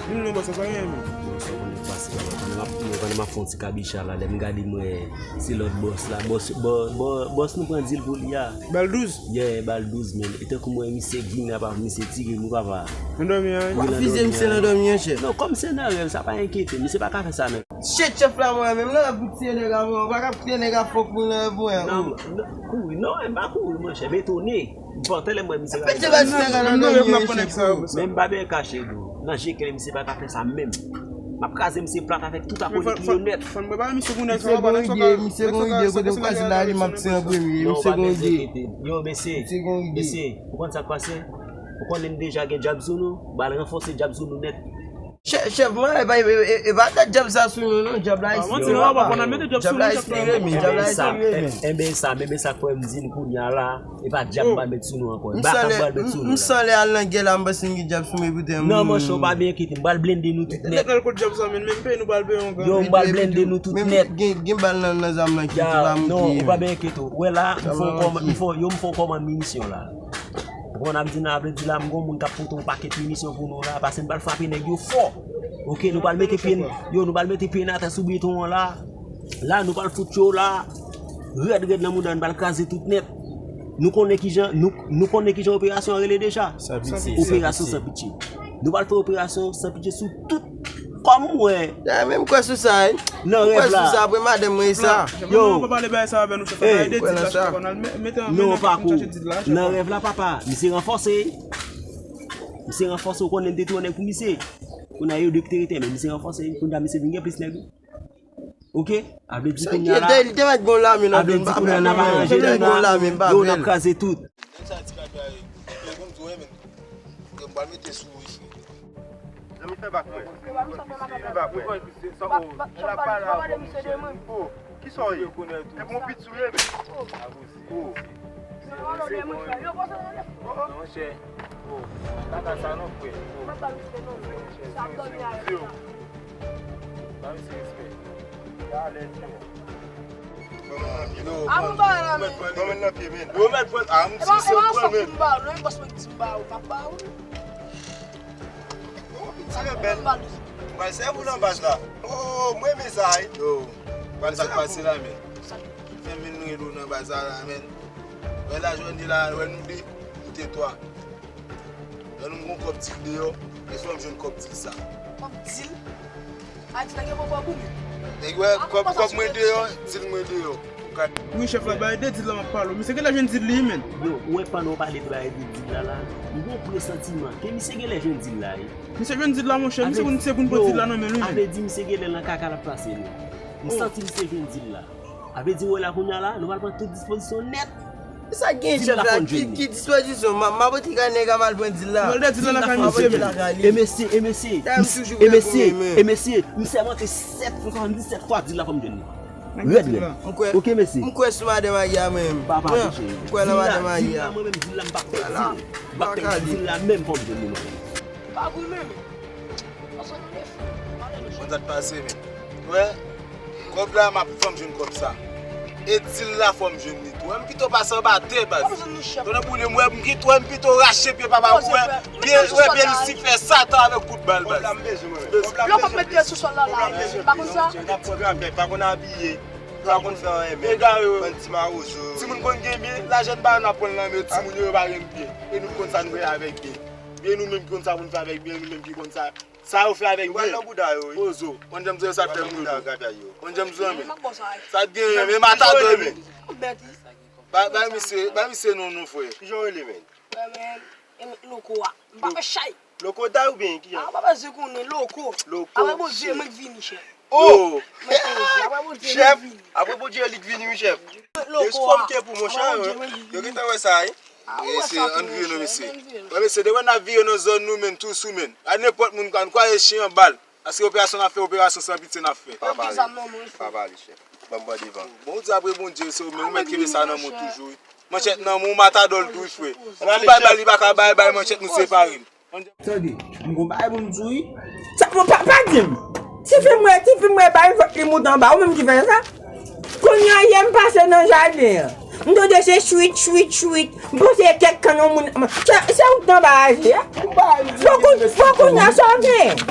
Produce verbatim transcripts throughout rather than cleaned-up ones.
Vin non, bòs, sa gen, men. Bòs, ou konnen pase la, pandan m ap, pandan m ap fè yon ti kabicha la, lè m gade m wè se lòt bòs la, bòs, bò-, bò-, bòs nou pran dil pou li a. Bal douz? Yeah, bal douz, men. E tankou m wè misye vin apa misye tire nou, papa. Nan dòmi an, wi. Wi, w ap vize misye nan dòmi an, chèf. Non, kòm se nan rèv, sa pa enkyete, misye pa ka fè sa, men. Shit, chèf la, mwen menm, nan pou tiye nèg a, mwen, ou pa ka tiye nèg a fòk moun nan pou en. Non, non, kouri, non, m pa kouri, monchè, m etone. Bon, tèlè mwen, misye. Fè ti bati nèg a nan dòmi an, chèf. Men m pa byen kache, bro. Nan je klè, misye pa ka fè sa menm. M ap kraze misye plat avèk tout akoli ki yo nèt. Fò n prepare misye pou nèg sa, misye gon ide, misye gon ide, kote m kwaze la, li m ap tire an premye, misye gon ide. Yo, mesye, mesye, ou konn sa k pase? Ou konnen n deja gen djab sou nou, bal ranfòse djab sou nou nèt. Chèf, chèf, mwen, e pa, e, e, e pa kat djab sa sou nou, non, djab la ayisyen. Djab la ayisyen, men, djab la ayisyen, men. Enben sa, enben sa k fè m di n kounye a la, e pa djab m pral met sou nou ankò. E pa djab m pral met sou nou la. M sanlè al nan gè la, m panse m gen djab sou mwen, poutèt m. Non, monchè, ou pa byen enkyete, m pral blende nou tout nèt. Nèt nan kot djab sa, men, menm peyi nou pral peye yon gran. Yo, m pral blende nou tout nèt. Gen, gen bal nan, nan zam nan ki tou la, non, ou pa byen enkyete. Ou wè la, m fè yon kòmann, m fè, yo, m fè yon kòmann minisyon la. Ou konprann ap di nan ap di la, m gon moun k ap pote yon pakèt minisyon pou nou la, paske n pral frape nèg yo fò. Oke, nou pral mete pye n, yo, nou pral mete pye n atè sou beton an la. La, nou pral fout yo la. Rèd, rèd nan mouda, n pral kraze tout nèt. Nou konnen kijan, nou, nou konnen kijan operasyon an rele deja. San pitye. Operasyon san pitye. Nou pral fè operasyon san pitye sou tout. Kòm ou wè. Dayè, men m kwè sou sa, wi. Nan rèv la. M kwè sou sa, apre madanm mwen, e sa. Yo. Mwen pa pale bagay sa avè nou, chèf. Ey. Mwen kwè nan sa. Non, pa kou. Nan rèv la, papa, misye ranfòse. Misye ranfòse, ou konnen m te tou nèg pou misye. Kounye a yo de ki te rete, men misye ranfòse. Kounye a misye vin gen plis nèg. Oke? A vle di kounye a la. Li te mèt gon lame nan men, m pa pè. Yo, n ap kraze tout. Menm sa ti ka fè, e, e, bon, m di w, men. Fouke m pral mete sou ou, isi. Zanmi, fè bak mwen. Fè bak mwen. L ap pale avè w, monchè. Oh, kisa w ye? E bon, pit sou ye, men. Oh. Oh, oh. Monchè. Oh, kaka sa non, frè. Oh. Monchè, si, si, si, yo. Ba misye respè. Ya alèz, yo. Yo, ban mwen nan pye, men. Ban mwen nan pye, men. Yo, mèt pran, a, m di se pran, men. Bòs mwen di m ba ou, m ap ba ou. Ti rebèl. M pral sèvi w nan baz la. Oh, mwen renmen sa, wi. Yo, mwen sa k pase la, men. Fè m vin rele w nan baz la, la, men. Wè la jwenn de la, wè nou de, nou te twa. Lè nou gon kòb dil deyò, men fò m jwenn kòb dil sa. Kòb dil? A, dil la gen bon bò pou mwen. Nèg wè, kòb, kòb mwen deyò, dil mwen deyò. Wi, chèf la, bagay de dil la m ap pale w. Misye genlè jwenn dil li, men. Yo, ou wè pandan w pale de bagay de dil la, la, m gon presantiman ke misye genlè jwenn dil la, wi. Misye jwenn dil la, monchè, misye konn se pou n pran dil la nan men l, wi, men. A vle di misye genlè nan kaka l ap pase, non. M santi misye jwenn dil la. A vle di, wè la kounye a la, nou pral pran tout dispozisyon nèt. Sa gen chèf la, ki, ki dispozisyon? M a, m a pote kay nèg a m al pran dil la. M al de dil la lakay misye, men. E mesye, e mesye, e mesye, m sèmante sèt san swasanndisèt fwa dil la fò m jwenn li. Rèd, rèd. Oke, mesye. M kwè sou madan Maria, mwen menm. Papa, m kwè nan madan Maria. Dil la, mwen menm, dil la, m p ap pèdi. M p ap pèdi dil la menm fò m jwenn li, mwen menm. Pa goumen, men. Konn sa k pase, men. Wè, kòb la, m ap fè m jwenn kòb sa. E dil la fò m jwenn li tou. Wè, m pito pase anba tè, baz. Tonnè boule m, wè, m pito, wè, m pito rache pye papa m, wè. Pye, wè, pye Lisifè Satan avèk kout bal, baz. Lè w p ap met pye sou sòl la, la, pa konn sa? Pa konn abiye, pa konn fè anyen, men. Egare, wè. Bann ti mawozo. Timoun konn gen byen, lajèn pa n ap pran nan men timoun yo, yo pa gen byen. E nou konn sa nou fè avèk byen. Byen nou menm ki konn sa pou n fè avèk byen, nou menm ki konn sa. Sa yo fè avèk byen. Yo pral nan bouda yo, wi. Ozo. Konn janm zwen sa k fè m yo. Konn janm zwen, men. Sa t genyen, men matadò, men. Bay, bay misye, bay misye non, non, frè. Kijan w rele, men? Frè, men, e, Loko a. M pa fè chay. Loko day oubyen kijan? A, papa, se konnen Loko. Loko. Apre Bondye, mwen k vini, chèf. Oh! Chèf, apre Bondye, li k vini, wi, chèf. Loko a. Respè pou monchè, yo gentan wè sa, wi. E se ann vire non, mesye. Wè, mesye, depi n ap vire nan zòn nou, men, tou sou, men. A nenpòt moun ka, n kwaze chen an bal. Paske operasyon n ap fè, operasyon san pitye n ap fè. Pa pale, pa pale, chèf. Ban m pran devan. Bon, ou di apre Bondye, se ou menm, ou mèt kenbe sa nan men w toujou, wi. Manchèt nan men w, matadò l tou, wi, frè. Tou bay bal, li pa ka bay bal, manchèt nou separe l. Tande, m gon bagay pou m di w, wi. Sa, bon, pa, pa di m. Tifi m wè, tifi m wè, bay vant li moute anba, ou menm ki fè sa? Kounye a, yè m pase nan jaden an. M tande se chwit, chwit, chwit. M panse se kèk kann yon moun. Se, se ou k t anba aje a? Bon, kounye a, sa w gen?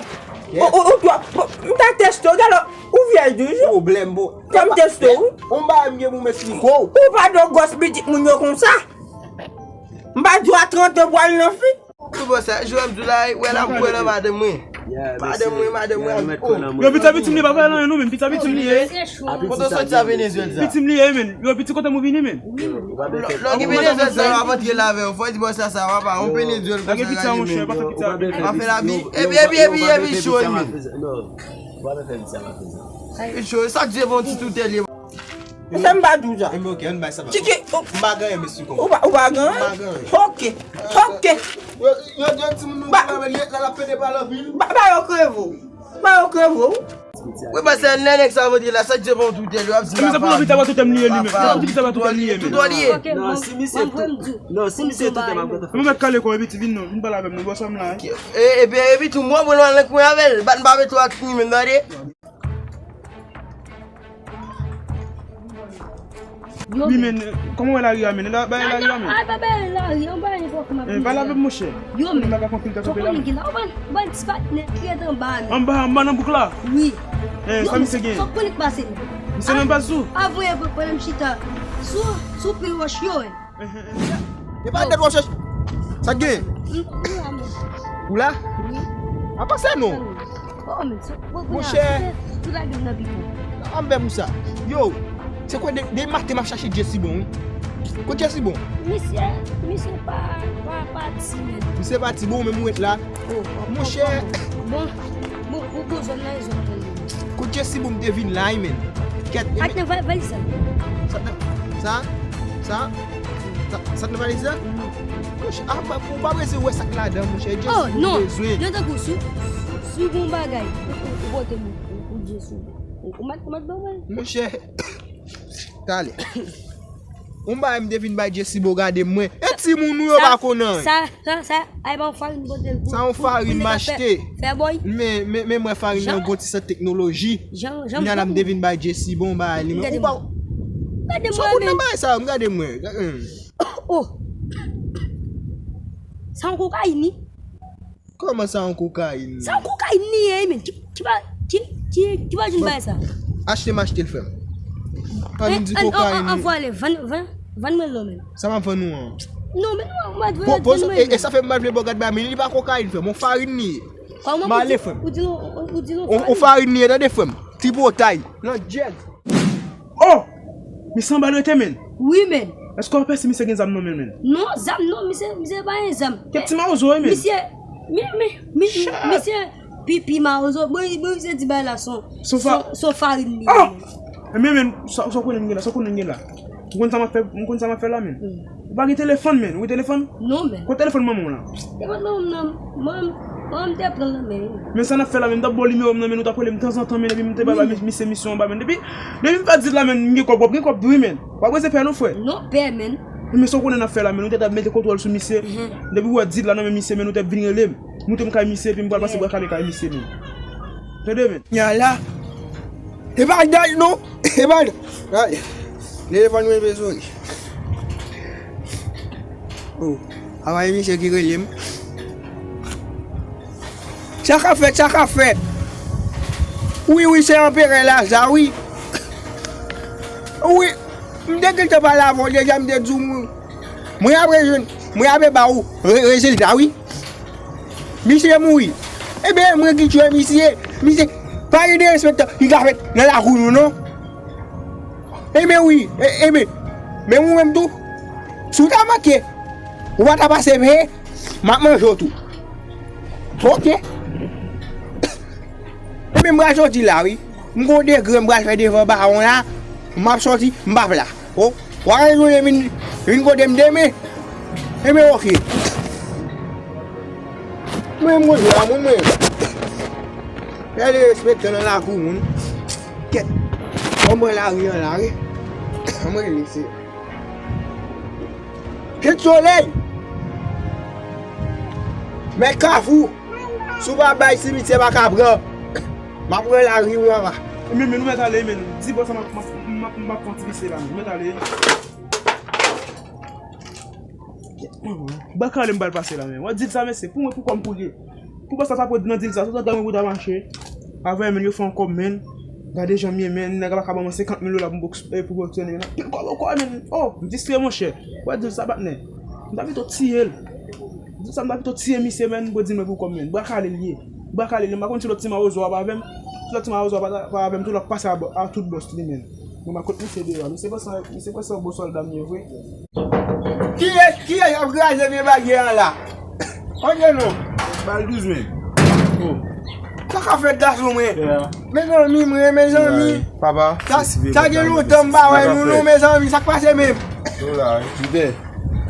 Ou, ou, ou, ou, m ta teste w, gade, ou vyèj toujou. Pwoblèm, bon. Fè m teste w, wi. On bagay m gen pou m esplike w. Ou pa dwe gwòs pitit moun yo konsa. M pa di w a trant an pral nan fi. Tout bon sa, Joel Abdoulaye, wè la, m kwè nan madanm mwen. Madanm mwen, madanm mwen, oh. Yo, pita pitit li, pa kwè nan non, men pita pitit li ye. Kote w soti a Venezuela sa? Pitit li ye, men. Yo, pitit kote m vini, men. Lè w gen Venezuela sa, w ap antre la avè w. Fò di bò sa, sa, papa, on Venezuela. Lage pita, monchè, pa fè pita. Pa fè lavi. Epi, epi, epi, epi, cho, men. Epi cho, sa Dye bon ti tout li. Sa m pa di w sa. Enben, ok, ann bay sa. Tiki, oh. M pa gen anyen, mesye, konprann. Ou pa, ou pa gen anyen? M pa gen anyen. Ok, ok. Yo, yo, yo, timoun nou, ba, la, la, la pede pa lanpil. Ba, ba yo kreve w. Ba yo kreve w. Wi, paske lè nèg sa yo monte la, sa Dye bon tout tèl, yo ap di papa. Sa pou pita pa tout tèm li ye, li menm. Sa pou pita pa tout tèm li ye, men. Tout li ye. Non, si misye tout, non, si misye tout tèm ap gata. Mwen mèt kale kò, epi ti vin non, vin pale avè m, non, bò sa m la. E, epi, epi tou, mwen, mwen, nan kwen avè l, bat m pa met ou ak li menm, tande? Wi, men, kòman w wè lari a, men? Lari a, men? Ay, pa bay lari, anba e fòk m ap vin. Pale avè m, monchè. Yo, men. Ou konn ki la, ou ban, ban ti patnè ki ret anba, men. Anba, anba nan bouk la? Wi. Sa misye gen? Sa w konnen k pase, men? Misye nan baz ou? Avwe, pandan m chita sou, sou pil wòch yo, wi. E pa tèt wòch. Sa k gen? Ou la? Wi. A pa sa non. Oh, men, monchè. Tout lage m nan pipo. An bè pou sa. Yo, se kwè de, de maten m ap chache Jessibon, wi. Kote Jessibon? Misye, misye pa, pa, pati, men. Misye pati, bon, men mwen la. Oh, oh, monchè. Bon, bon, bon, bon, zòn nan, zòn nan. Kote Jessibon m te vin la, wi, men. Kèt. Ak nan va-, valiz la. Sa, sa, sa, sa, sa nan valiz la? Monchè, a, pa, ou pa bezwen wè sa k ladan, monchè. Jessibon bezwen. Oh, non. Yo tankou sou, sou gon bagay. Ou, ou, ou pote m, ou, ou Jessibon. Ou, ou mat, ou mat ban mwen. Monchè, talè. Yon bagay m te vin bay Jessibon gade mwen. E timoun ou yo pa konnen. Sa, sa, sa, ay pa yon farin pote l pou, sa yon farin m achte. Fè bòy. Men, men, men mwen farin nan gon ti sant teknoloji. Jan, jan. Kounya la m te vin bay Jessibon bagay li. Gade mwen. Ou pa. Gade mwen. Sa w konn nan bagay sa yo, m gade mwen. Oh. Sa yon kokayin, wi. Kòman sa yon kokayin? Sa yon kokayin li ye, men. Ki, ki pa, ki, ki, ki pa jwenn bagay sa? Achte m achte l, frè m. An vin di kokayin. An, an, an, anvwale, vann, vann, vann mwen l non, men. Sa m ap vann ou an? Non, men non, m ap vann mwen. E, e sa fè m pa vle ba w gad bagay, men li pa kokayin, frè m. Yon farin li ye. Kòman ou di, ou di non, ou di non farin? Yon farin li ye, tande, frè m. Tripotay. Nan djèz. Oh! Misye anba l rete, men. Wi, men. Èske w apesyè misye gen zam nan men l, men? Non, zam non, misye, misye pa gen zam. Kèt ti mawozo, wi, men. Misye, mi, mi, mi, misye pipi mawozo. Bon, bon, misye di bagay la son, son, son farin li ye, men. Ah! Men, men, sa, sa w konnen m gen la, sa w konnen m gen la. M konn sa m ap fè, m konn sa m ap fè la, men. Ou pa gen telefòn, men. Ou gen telefòn? Non, men. Kote telefòn manman w la? Telefòn manman m nan, manman m, manman m te pran l nan men m. Men sa n ap fè la, men, m t ap ba w nimewo m nan, men, ou t ap rele m tanzantan, men, epi m te bay misye misyon anba, men. Depi, depi m fè dil la, men, m gen kòb, w ap gen kòb tou, wi, men. W ap rete pè non, frè. Non, pè, men. Men sa w konnen n ap fè la, men, ou te t ap mete kontwòl sou misye. Depi w wè dil la nan men misye, men, ou t ap vin rele m. Moute m kay misye, epi m pral pase bwa kale kay misye, men. Tande, men. Nya la. E pa dal non. E pa dal. Ay. Telefòn mwen bezwen. Oh. Avay misye ki rele m. Sa k ap fèt, sa k ap fèt. Wi, wi, se Anperè Laza, wi. Wi. M te gentan pale avè w deja, m te di w, mwen, mwen ap rejwenn, mwen ap ba ou re-, rezilta, wi. Misye mouri. Ebyen, mwen ki tchwe misye. Misye, pa gen derespektan ki ka fèt nan lakou nou, non. Ebyen, wi. E, ebyen, men ou menm tou, si w ta manke, ou pa ta pase peye, m ap manje w tou. Ok. Ebyen, m pral soti la, wi. M gon degre m pral fè devan bawon la. M ap soti, m p ap la. Oh, w a retounen vin, vin kote m demen. Ebyen, ok. Mwen, m konn la, moun mwen. Fè derespektan nan lakou moun. Kèt. Ban mwen lari an la, wi. Ban mwen lese. Kèt solèy. Men Kafou. Si w pa bay simityè pa ka pran. M ap pran lari wi papa. Men, men, nou mèt ale, men. Di bòs la, m ap, m ap, m ap, m ap fè yon ti pise la, men. Nou mèt ale. Baka ale m pral pase la, men. W ap di l sa, mesye, pou mwen, pou kòm pou li. Pou bòs la ta pran nan di l sa, se ta mwen pou ta mache. Avè, men, yo fè yon kòb, men. Gade jan m ye, men. Nèg la pa ka ban mwen senkant mil dola pou m bòks-, eh, pou bòksè, men. Anpil kòb ankò, men. Oh, m distrè, monchè. W ap di l sa, patnè. M ta pito tiye l. Di sa, m ta pito tiye misye, men. Pou di l mwen pou kòb, men. Baka ale l ye. Baka ale l ye. M pa konn si lòt ti mawozo a pa avè m. Si lòt ti mawozo a pa, pa avè m, tou l ap pase a, a tout bòs li, men. Mwen pa kot misye deyò. Misye panse, misye panse yon bon sòlda m ye vre. Kiyès, kiyès ap kraze vye bagay an la? Kote nou? Bal douz men. Oh. Sa k ap fèt, gason mwen? Yeah. Mezanmi, mwen, mezanmi. Papa, sa, sa gen lontan m pa wè nou, non, mezanmi. Sa k pase menm? Nou la, wi. Jide,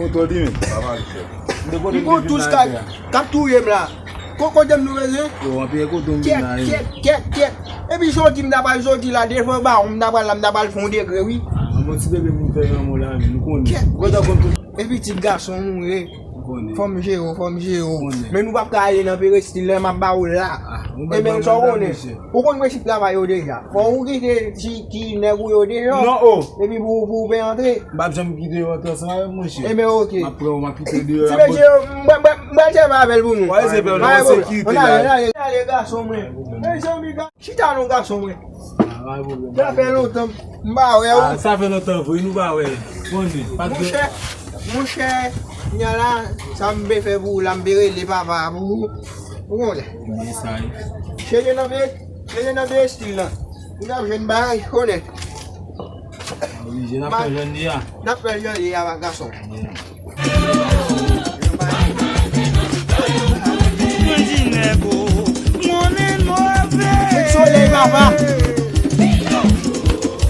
kontwòl li menm. Papa, m gon tous k ap touye m la. Ko-, kote m nou bezwen? Yo, anpil kote m vin la, wi. Kèt, kèt, kèt, kèt. Epi jodi m ta pral soti la, devan bawon m ta pral la, m ta pral fè yon degre, wi. Ah, mwen ti bebe pou fè yon mo la, nou konnen. Kèt. Ou kontan konn tout. Epi ti gason m ou ye. Ou konnen. Fò m jere w, fò m jere w. Ou konnen. Men nou p ap ka ale nan perestil la, m ap ba w la. Ah, ou mèt ban m sa, ou konnen. Ou konn prensip travay yo deja. Fò ou kite ti, ti nèg ou yo deyò. Non, oh. Epi pou, pou w pe antre. M p ap janm kite yo antre ansanm avè m, monchè. Enben, oke. M ap pran w, m ap kite w deyò. Ti mesye, m, m, m, m pral sèvi avè l pou nou. Wè, se fè w nan sekirite la. Ann ale, ann ale, ann ale, gason mwen. Mezanmi, ga-, chita non, gason mwen. Ah, pa gen pwoblèm. Sa fè lontan m pa wè w. Ah, sa fè lontan vre, nou pa wè. Konnen, pa t gen. Monchè, monchè, kounya la, sa m pe fè pou ou la, m pe rele papa pou ou. Ou konnen. Ebyen sa ye. Chèche nan vye, chèche nan vye estil la. Ou t ap jwenn bagay, konnen. Oblije, n ap fè jwenn li a. N ap fè jwenn li a, gason. Mwen di nèg o, mwen move. Solèy papa.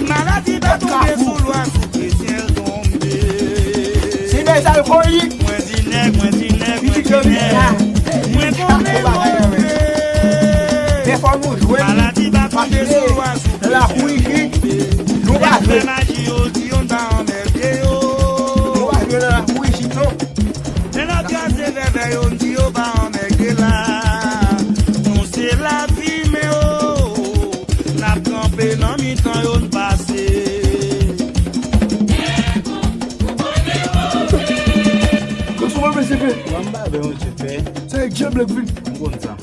Maladi pa tonbe sou lwa, sou kretyen l tonbe. Se de alkolik. Mwen di nèg, mwen di nèg, mwen di nèg. Mwen konnen move. Maladi pa tonbe sou lwa, sou kretyen l tonbe. Nèg fè maji yo di yo n pa anmède yo. Lè n ap kraze vèvè yo n di yo pa anmède la. Nou se lafimen o. N ap kanpe nan mitan yo n pase. Gason mwen, mesye, pè. Mwen m pa vle yon ti pè. Se djab la k vin. M konn sa.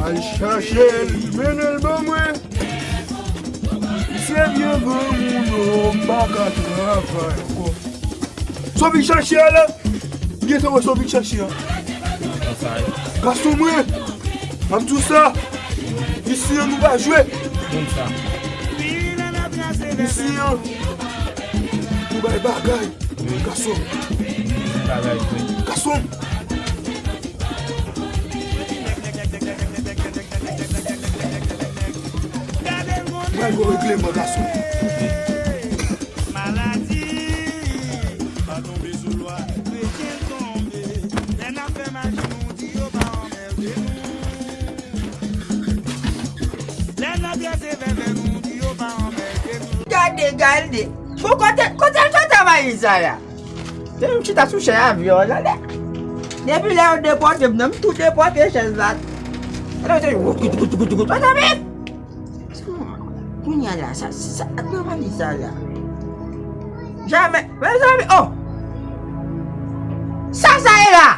Al chache l, mennen l ban mwen. Se vye granmoun yo, m pa ka travay ankò. Sa w vin chache a la? M gentan wè sa w vin chache a. Gason mwen, m ap di w sa. Isi an nou pa jwe. Isi an nou bay bagay. Gason. Gason. Mwen gon regleman, gason. Maladi pa tonbe sou lwa, kretyen tonbe. Lè n ap fè maji, nou di yo pa anmède nou. Lè n ap kraze vèvè, nou di yo pa anmède nou. Gade, gade. Bon, kote, kote l sot travay sa la? Se yon chita sou chèz avyon an, tande. Depi lè yo depòte m nan, m tou depòte chèz la. Alò, se wout, wout, wout, wout, wout. Mezanmi! Kounye a la, sa, sa, sa, nan valiz sa la. Jamè, mezanmi, oh! Sa, sa ye la?